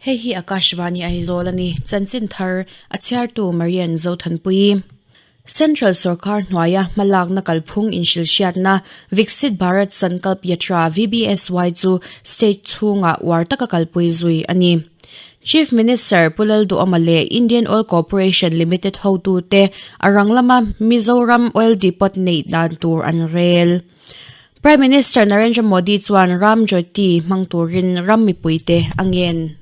Hei hi Akashvani Aizawl a ni. Chanchin thar a chhiartu Marian Zothanpuii. Central sorkar hnuaia hmalakna kalphung inhrilhhriatna Viksit Bharat Sankalp Yatra, VBSY, chu state chhungah uar taka kalpui zui a ni. Chief Minister Pu Lalduhawma leh Indian Oil Corporation Limited hotute a rang lama Mizoram Oil Depot neih dan tur an rel. Prime Minister Narendra Modi chuan Ram Jyoti hmang turin ram mipuite a ngen.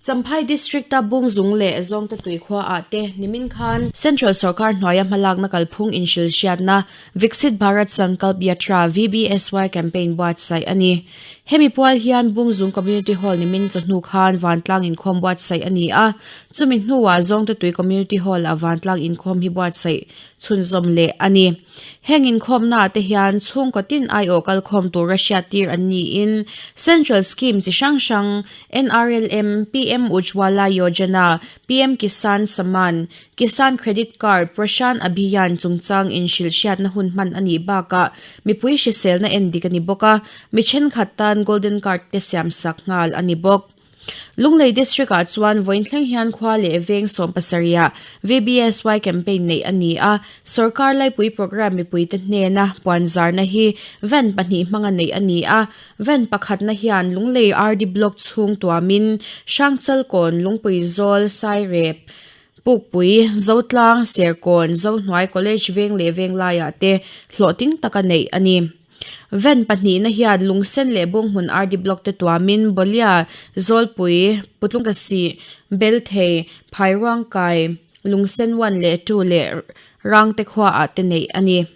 Champhai District-a Bungzung leh Zawngte Tuikhua ah te nimin khan Central Sorkar hnuaia hmalakna kalphung inhrilhhriatna Viksit Bharat Sankalp Yatra, VBSY, campaign buatsaih a ni. Hemi pual hian Bungzung Community Hall nimin chawhnu khan vantlang inkhawm buatsaih a ni a, chumi hnuah Zawngte Tui Community Hall-ah vantlang inkhawm hi buatsaih chhunzawm leh a ni. Heng inkhawmnaah te hian chhungkaw tin aiawh kalkhawm tura hriattir an niin Central Scheme chi hrang hrang, NRLM, PM Ujjwala Yojana, PM Kisan Samman, Kisan Credit Card, Prashan Abhiyan chungchang inhrilh hriatna hun hman a nih bakah mipui hriselna en dik a ni bawk a, mi thenkhat tan Golden Card te siamsak nghal a ni bawk. Lunglei District-ah chuan vawiin thleng hian khua leh veng sawmpasarihah VBSY campaign neih a ni a, sawrkar laipui programme mipuite hnena puanzarna hi van pahnih hmanga neih a ni a, van pakhatna hian Lunglei RD Block chhung tuamin Hrangchalkawn, Lungpuizawl, Sairep, Pukpui, Zotlang, Serkawn, Zohnuai College veng leh venglaiah te hlawhtling taka neih a ni. Van pahnihna hian lungsen leh bunghmun RD Block te tuamin Bolia, Zawlpui, Putlungkasih, Belthei, Phairuangkai, Lungsen one leh two leh Rangte khuaah te neih a ni.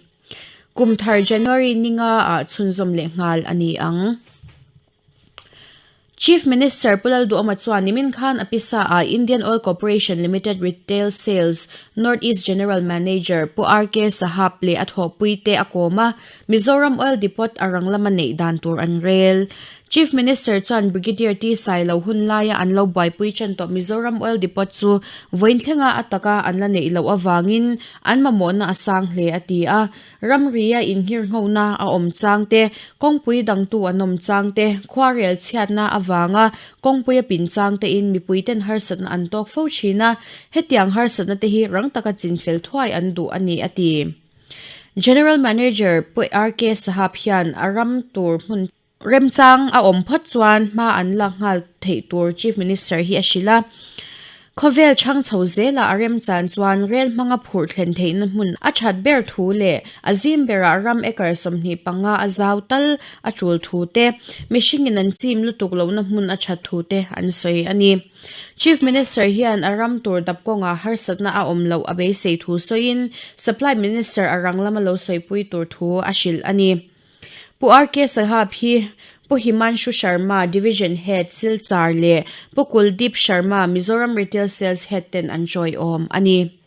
Kum thar January ninga ah chhunzawm leh nghal a ni ang. Chief Minister Pu Lalduhawma chuan nimin khan a pisa ah Indian Oil Corporation Limited Retail Sales North East General Manager Pu RK Sahab leh a thawhpui te a kawm a, Mizoram Oil Depot a rang lama neih dan tur an rel. Chief Minister chuan Brigadier T Sailo hun laia an lo buaipui ṭan tawh Mizoram Oil Depot chu vawiin thlenga a taka an la neih loh avangin an mamawhna a sang hle a ti a. Ramria inghirnghona a awm chang te, kawngpui dangtu an awm chang te, khuarel chhiatna avanga kawngpui a pin chang tein mipuiten harsatna an tawk fo thin a, hetiang harsatna te hi rang taka chinfel thuai an duh a ni a ti. General Manager Pu RK Sahab hian a ram tur hmun Remchang a awm phawt chuan hma an lak nghal theih tur Chief Minister hi a hrilh a. Khawvel chhang chho zelah a remchan chuan rel hmanga phurh thlen theihna hmun a that ber thu leh a zim berah ram acre 25 a zau tal a tul thu te, mihringin an chim lutuk lohna hmun a that thu te an sawi a ni. Chief Minister hian a ram tur dap kawngah harsatna a awm loh a beisei thu sawiin Supply Minister a rang lama lo sawipui tur thu a hrilh a ni. Pu RK Sahab hi Pu Himanshu Sharma, Division Head, Silchar leh Pu Kuldeep Sharma, Mizoram Retail Sales Head ten an chawiawm a ni.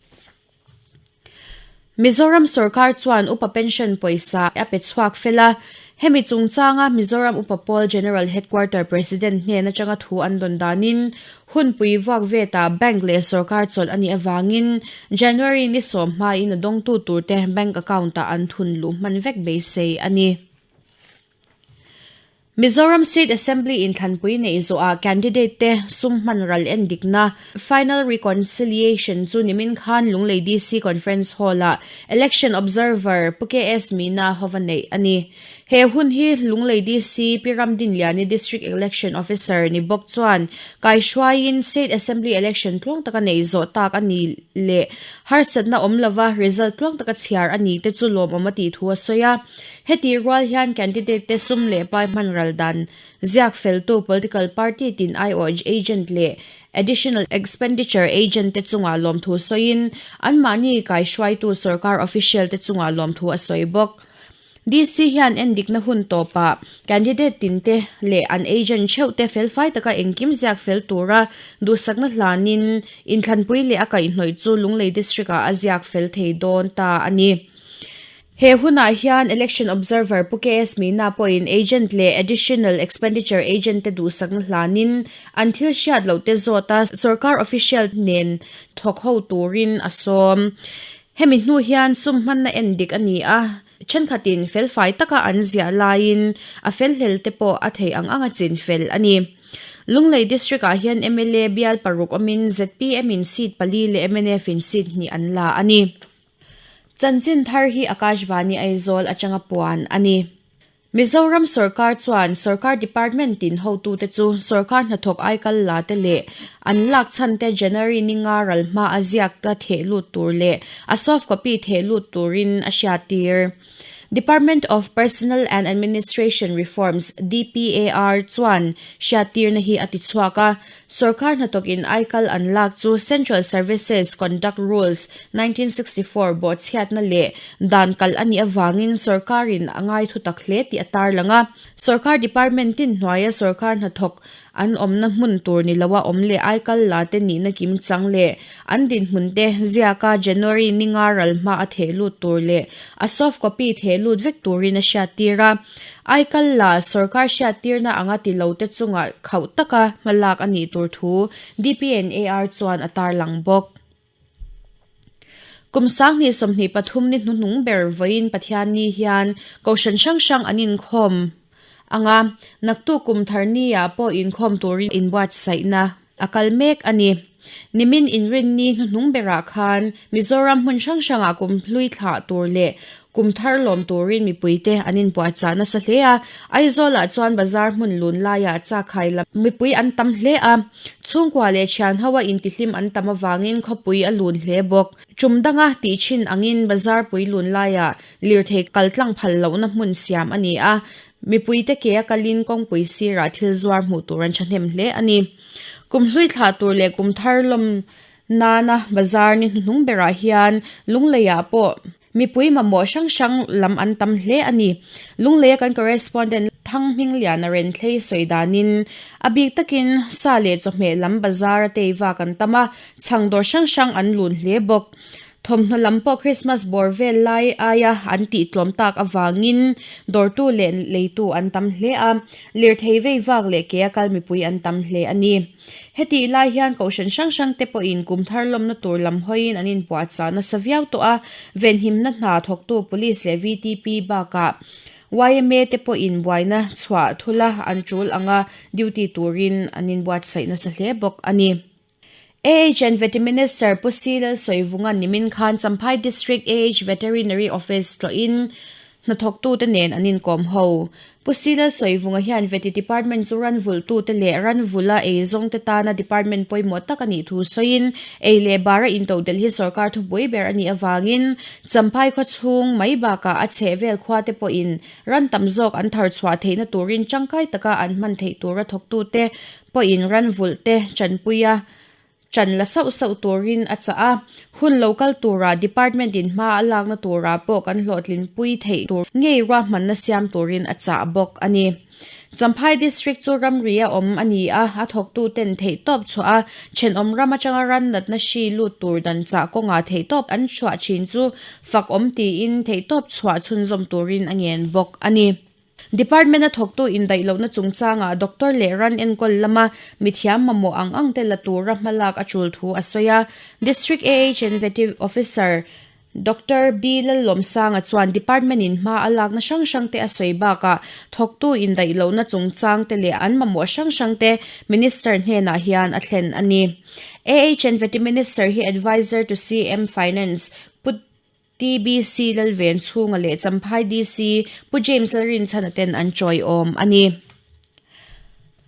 Mizoram sorkar chuan upa pension pawisa a pe chhuak fel a, hemi chungchanga Mizoram Upa Pawl General Headquarter President hnen atanga thu an dawn danin Hunpui vuak vetah bank leh sorkar chawlh a nih avangin January ni sawm hmain a dawngtu turte bank account-ah an thun luh hman vek beisei a ni. Mizoram State Assembly inthlanpui neih zawhah candidate te sum hman ral en dikna final reconciliation chu nimin khan Lunglei DC Conference Hall-ah Election Observer Pu KS Meena hova neih a ni. He hun hi Lunglei DC Pi Ramdinliani District Election Officer ni bawk chuan kaihruaiin State Assembly Election tluang taka neih zawh tak a ni leh harsatna awm lova result tluang taka chhiar a ni te chu lawmawm a tih thu a sawi a. Hetih rual hian candidate te sum leh pai hman ral dan ziak feltu political party tin aiawh agent leh Additional Expenditure Agent te chungah lawmthu sawiin anmahni kaihruaitu sorkar official te chungah lawmthu a sawi bawk. DC hian endikna hun tawpah candidate tinte leh an agent theuhte felfai taka engkim ziak fel tura duhsakna hlanin inthlanpui leh a kaihhnawih chu Lunglei District-ah a ziak fel thei dawn ta a ni. He hunah hian Election Observer Pu KS Meena pawhin agent leh Additional Expenditure Agent te duhsakna hlanin an thil hriat lohte zawta sorkar official nen thawk ho turin a sawm. Hemi hnu hian sum hmanna en dik a ni a, thenkhatin felfai taka an ziah laiin a felhlel te pawh a theih ang anga chin fel a ni. Lunglei District-ah hian mla bial paruk awmin ZPM-in seat pali leh MNF-in seat hnih an la a ni. Chanchin thar hi Akashvani Aizawl atanga puan a ni. Mizoram sawrkar chuan sawrkar department tin hotute chu sawrkar hnathawk aikal la te leh an lak chhan te January ni nga ral hma a ziak ta theh lut tur leh a soft copy theh lut turin a hriattir. Department of Personnel and Administration Reforms, DPAR, chuan hriattirna hi a ti chhuak a. Sawrkar hnathawkin aikal an lak chu Central Services Conduct Rules, 1964 bawhchhiatna leh dan kalh a nih avangin sawrkarin a ngai thutak hle tih a tarlang a. Sawrkar department tin hnuaia sawrkar hnathawk An awmna hmun tur ni loa awm leh aikal la te nihna kim chang leh an dinhmun te ziaka January ni nga ral hma a theh lut tur leh a soft copy theh lut vek turin a hriattir a. Aikal la sawrkar hriattirna anga ti lo te chungah khauh taka hmalak a nih tur thu DPNAR chuan a tarlang bawk. Kum 2023 ni hnuhnung ber vawiin Pathianni hian Kohhran hrang hrang an inkhawm ang a, naktuk kum thar ni-ah pawh inkhawm turin inbuatsaihna a kal mek a ni. Nimin inrinni hnuhnung berah khan Mizoram hmun hrang hrangah kum hlui thlah tur leh kum thar lawm turin mipuite an inpuahchah nasa hle a, Aizawlah chuan bazar hmun lun laiah chakhai lam mipui an tam hle a. Chhungkua leh thian ho a intihlim an tam avangin khawpui a lun hle bawk. Tum danga tih thin angin bazar pui lun laiah lirthei kal tlang phal lohna hmun siam a ni a, mipuite ke a kalin kawngpui sirah thil zuar hmuh tur an thahnem hle a ni. Kum hlui thlah tur leh kum thar lawm nana bazar ni hnuhnung berah hian Lungleiah pawh Mipui mamawh hrang hrang lam an tam hle a ni. Lungleia kan correspondent Thanghmingliana Renthlei sawi danin a bik takin sa leh chawhmeh lam bazar a tei vak an tam a, chhang dawr hrang hrang an lun hle bawk. Thawmhnaw lam pawh Christmas bawr vel lai aia an tih tlawm tak avangin dawrtu leh leitu an tam hle a, lirthei vei vak leh ke a kal mipui an tam hle a ni. Hetih lai hian kohhran hrang hrang te pawhin kum thar lawmna tur lam hawiin an inpuahchah nasa viau tawh a, venhimna hna thawktu Police leh VTP bakah yma te pawhin buaina chhuah thula an tul anga duty turin an inbuatsaih nasa hle bawk a ni. AH and Vety Minister Pu Si Lalsawivunga nimin khan Champhai District AH Veterinary Office tlawhin Hnathawktute nen an inkawm ho. Pu Silal Sawivunga hian Vety Department chu ran vulhtute leh ran vula ei zawngte tana department pawimawh tak a nih thu sawiin, ei leh bara intodelh hi sawrkar thupui ber a nih avangin Champhai khaw chhung mai bakah a chheh vel khuate pawhin ran tam zawk an thar chhuah theihna turin tangkai taka an hman theih tura thawktute pawhin ran vulhte tanpuia Ṭan la sauh sauh turin a chah a, hun lo kal turah department in hma a lakna turah pawh kan hlawhtlinpui theih tur ngei ruahmanna siam turin a chah bawk a ni. Champhai District chu ramri a awm a ni a, a thawktuten theihtawp chhuah a, thenawm ram atanga ran natna hri lut tur dan chah kawngah theihtawp an chhuah thin chu fak awm tiin theihtawp chhuah chhunzawm turin a ngen bawk a ni. Department-a thawktu indaih lohna chungchangah doctor leh ran enkawl lama mithiam mamawh ang ang te la tura hmalak a tul thu a sawi a. District AHN Vety Officer Doctor B Lallawmsanga chuan department-in hma a lakna hrang hrang te a sawi bakah thawktu indaih lohna chungchang te leh an mamawh hrang hrang te Minister hnenah hian a thlen a ni. AHN Vety Minister hi Adviser to CM Finance Pu TBC Lalven chhunga leh Champhai DC Pu James Lalrinchhana ten an chawiawm a ni.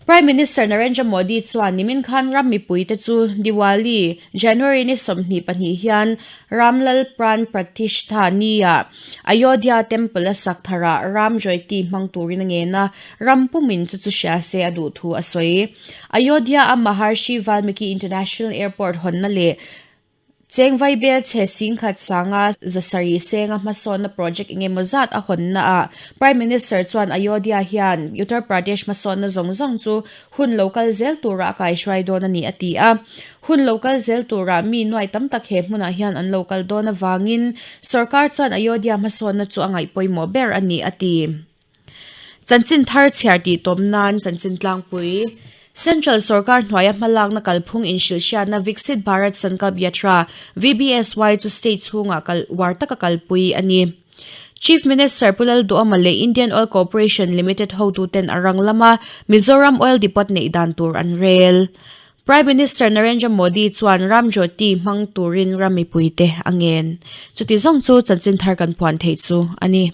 Prime Minister Narendra Modi chuan nimin khan ram mipuite chu Diwali, January ni 22 hian Ram Lal Pran Pratishtha ni-ah Ayodhya Temple a sak tharah Ram Jyoti hmang turin a ngen a, ram pumin chu chu hria se a duh thu a sawi. Ayodhya-a Maharshi Valmiki International Airport hawnna leh Cheng Vaibel chhe singkhat sanga zasarih senga hmasawnna project eng emaw zat a hawnna ah Prime Minister chuan Ayodhya hian Uttar Pradesh hmasawnna zawng zawng chu hun lo kal zel turah a kaihruai dawn a ni a ti a. Hun lo kal zel turah mi nuai tam tak he hmunah hian an lo kal dawn avangin sorkar chuan Ayodhya hmasawnna chu a ngaih pawimawh ber a ni a ti. Chanchin thar chhiar tih tawm nan chanchin tlangpui, Central sorkar hnuaia hmalakna kalphung inhrilhhriatna Viksit Bharat Sankalp Yatra, VBSY, chu state chhungah kal uar taka kalpui a ni. Chief Minister Pu Lalduhawma leh Indian Oil Corporation Limited hotuten a rang lama Mizoram Oil Depot neih dan tur an rel. Prime Minister Narendra Modi chuan Ram Jyoti hmang turin ram mipuite a ngen. Chuti zawng chu chanchin thar kan puan theih chu a ni.